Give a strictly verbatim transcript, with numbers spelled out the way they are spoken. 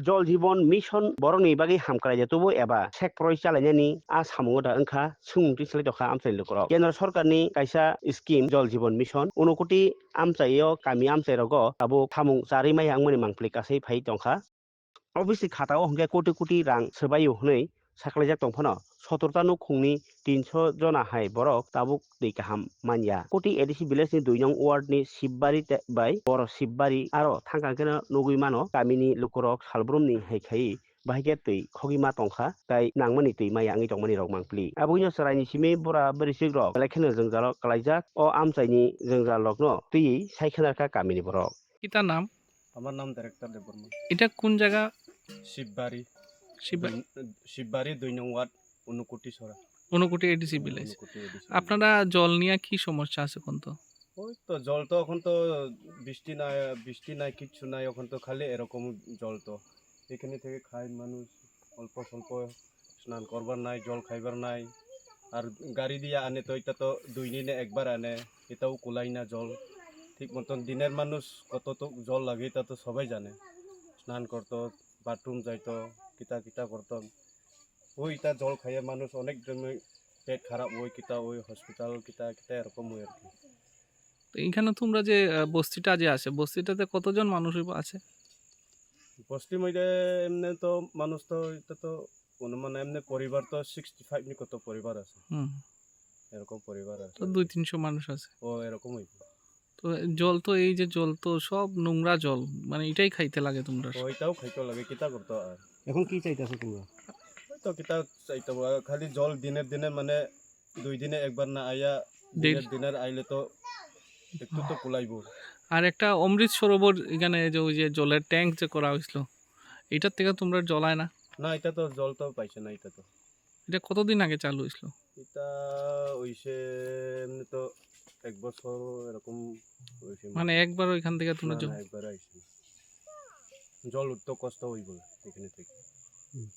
Jal Jeevan Mission borokni bagwi hamkrai ya tubu eba sek poroi chalainani a samungo da wngkha swngmung twi salai tongkha amchaini lukurok. Kendra Sorkarni kaisa scheme Jal Jeevan Mission unokoti amchaio kami amchairogo tabuk samung charwi maya wngmani mangpili kasai phai tongkha. Office ni khatao hwnkhe koti koti rang swbaio hwnwi saklaijak tongphano sotorta nukhungni tinso jona hai borok tabuk twi kaham manya. Koti A D C village ni dui nong ward ni Sibari te-, bai Boro Sibari aro thangkang keno nugwi mano kamini lukurok salbrumni hai khai bahai khe twi khogwi ma tongkha, tai nangmani twi maya wngwi tongmani rok mangpili. Aboni chwraini simi bura bwrwichwk rok belai kheno jwngjalo kwlaijak. O amchaini jwngjal rokno twiwi sai khwnarkha kamini borok. কিতা নাম? আমার নাম ডাইরেক্টর দেববর্মা। এটা কোন জায়গা? শিববাড়ি। শিববা- দুই, শিববাড়ি দুই নং ওয়ার্ড, ঊনকোটি ছড়া। Unakoti ADC village. Unakoti ADC village. আপনারা জল নিয়ে কি সমস্যা আছে এখন তো? ওই তো জল তো এখন তো বৃষ্টি নাই, বৃষ্টি নাই, কিচ্ছু নাই, এখন তো খালি এরকম জল তো। এখানে থেকে খায় মানুষ, অল্প স্বল্প স্নান করবার নাই, জল খাইবার নাই। আর গাড়ি দিয়ে আনে তো, এটা তো দুই দিনে একবার আনে, এটাও কুলায় না জল। ঠিক মতন দিনের মানুষ কত তো জল লাগে, এটা তো সবাই জানে। স্নান করতো, বাথরুম যাইতো, কিতা কিতা করতো। ওই এটা জল খাইয়ে মানুষ অনেক জনের পেট খারাপ হয়, কিতা ওই হসপিটাল, কিতা কিতা এরকম হয় আর কি। তো এখানে তোমরা যে, আহ, বস্তিটা যে আছে, বস্তিটাতে কতজন মানুষ হইব আছে? বস্তির মধ্যে এমনি তো মানুষ তো, এটা তো অনুমান এমনি পরিবার তো সিক্সটি ফাইভ নি কত পরিবার আছে। হুম। এরকম পরিবার আছে তো আর কি। দুই তিনশো মানুষ আছে। ও, এরকম হইব। তো জল তো, এই যে জল তো সব নোংরা জল, মানে এটাই খাইতে লাগে তোমরা। ওইটাও খাইতে লাগে, কিতা করতো আর। এখন কি চাইতেছো তোমরা? ওই তো কিতা চাইতে হবে, খালি জল দিনের দিনে মানে দুই দিনে একবার না আইয়া, দিনের দিনের আইলে তো একটু তো কুলাইবো। আর একটা অমৃত সরোবর এখানে যে ওই যে জলের ট্যাঙ্ক যে করা হয়েছিল, এটার থেকে তোমরা জল আয় না? না, এটা তো জল তো পাইছে না, এটা তো। এটা কতদিন আগে চালু হয়েছিল? এটা হইছে এমনি তো এক বছর এরকম হইছে মানে মনে হয়। একবার ওইখান থেকে তোমরা না, জল না, একবার আইছে। জল উঠতে কষ্ট হইব এখানে থেকে। হুম।